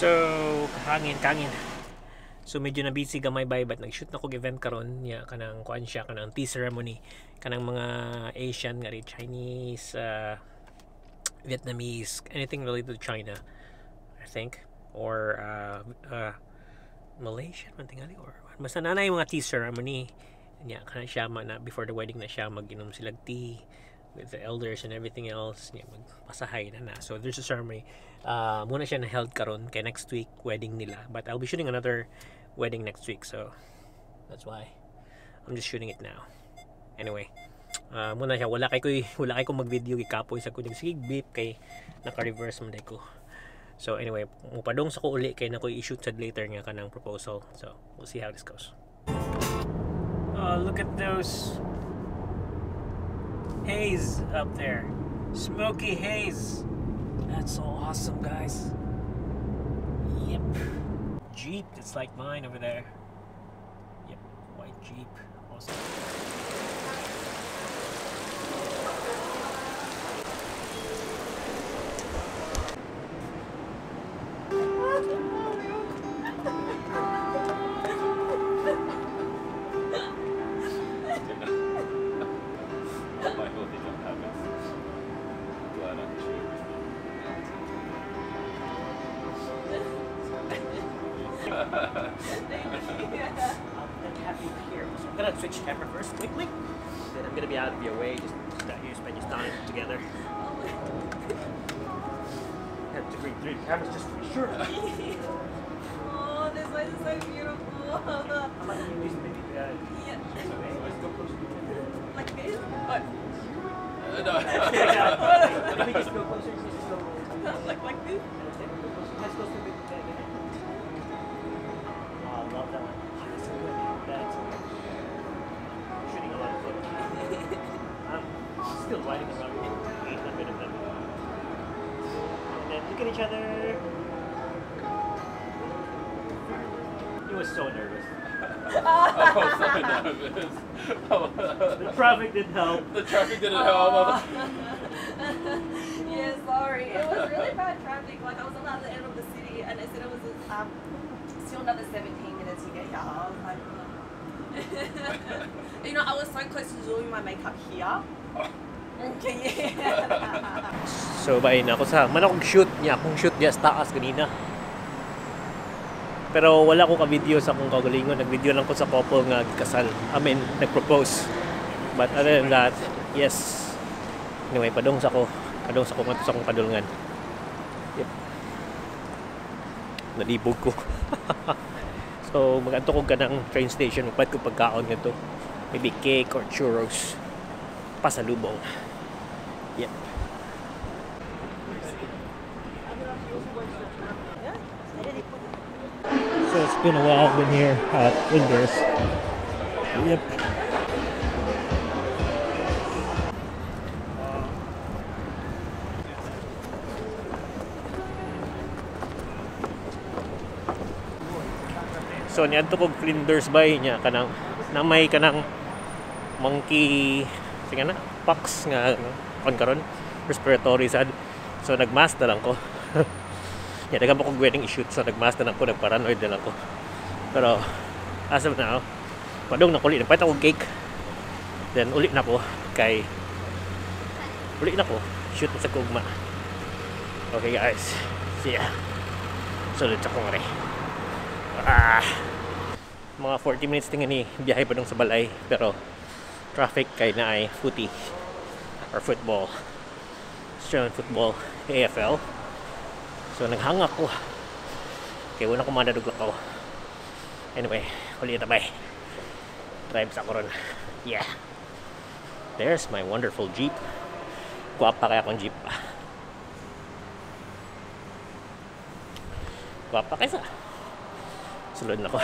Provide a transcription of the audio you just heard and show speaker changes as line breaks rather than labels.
So, hangin. So medyo na busy gamay bay but nag-shoot na ko event karon niya kanang kuan siya kanang tea ceremony kanang mga Asian nga Chinese, Vietnamese, anything related to China, I think, or Malaysian man tingali or basta nanay mga tea ceremony niya kana siya na before the wedding na siya mag-inom sila tea with the elders and everything else niya magpasahay na. So there's a ceremony muna siya na held karon kay next week wedding nila, but I'll be shooting another wedding next week, so that's why I'm just shooting it now. Anyway, muna siya wala kay ko mag-video gikapoy sa kuning sige beep kay naka-reverse man ko. So anyway, mupadong sa ko uli kay nako i-shoot sad later nga kanang proposal. So we'll see how this goes. Oh, look at those haze up there. Smoky haze. That's so awesome, guys. Yep. Jeep that's like mine over there. Yep, white Jeep. Awesome. I'm gonna switch camera first quickly, then I'm gonna be out of your way just so that you spend your time together. Have to bring 3 cameras just to be sure.
Oh, this place is so beautiful.
I'm not using this maybe.
Yeah.
Let's go closer to it.
Like this? What?
No. Let me just go closer. Just go.
Like this?
Let's go through the. Oh, I love that one. Oh, that's so good. That's so good. I'm shooting a lot of footage. I'm still riding around 800 of them. And then look at each other. He was so nervous.
I was so nervous.
The traffic didn't help.
The traffic didn't help.
Yeah, sorry. It was really bad traffic. Like, I was on the other end of the city, and I said it was still another 17 minutes to get here. I was like, you know, I was so close to doing my makeup here. Okay, yeah.
So, bayin ako sa manakog shoot niya. Akong shoot niya sa taas kanina. Pero wala ko ka-video sa akong kagalingon. Nag-video lang ko sa couple nga kasal. I mean, nag-propose. But other than that, yes. Anyway, padong sa ko nga sa akong kadulngan. Yep. Nalibog ko. So, mag-anto ko ka ng train station. Magpad ko pagkaon nito. Maybe cake or churros. Pasalubong. Yep. So it's been a while I've been here at Flinders. Yep. So niadto kog Flinders Bay niya kanang namay kanang monkey sige na pox nga kon karon respiratory sad. So nagmask na lang ko. Yeah, dagan pa kong wedding i-shoot, so nag-mask na lang ko, nag-paranoid na lang ko. Pero as of now, padong na kulit, nagpahit ako cake. Then uli na ko shoot na sa kugma. Okay guys, see ya. Sulit sa kong mga 40 minutes tingin ni biyahe pa dong sa balay, pero traffic kay na ay footy or football, Australian football, AFL. So naghang ako kaya wala ko madadugla ko. Anyway, huli na bay drive sa koron. Yeah, there's my wonderful Jeep. Guwapa kaya akong Jeep. Guwapa kaysa sulod na ko.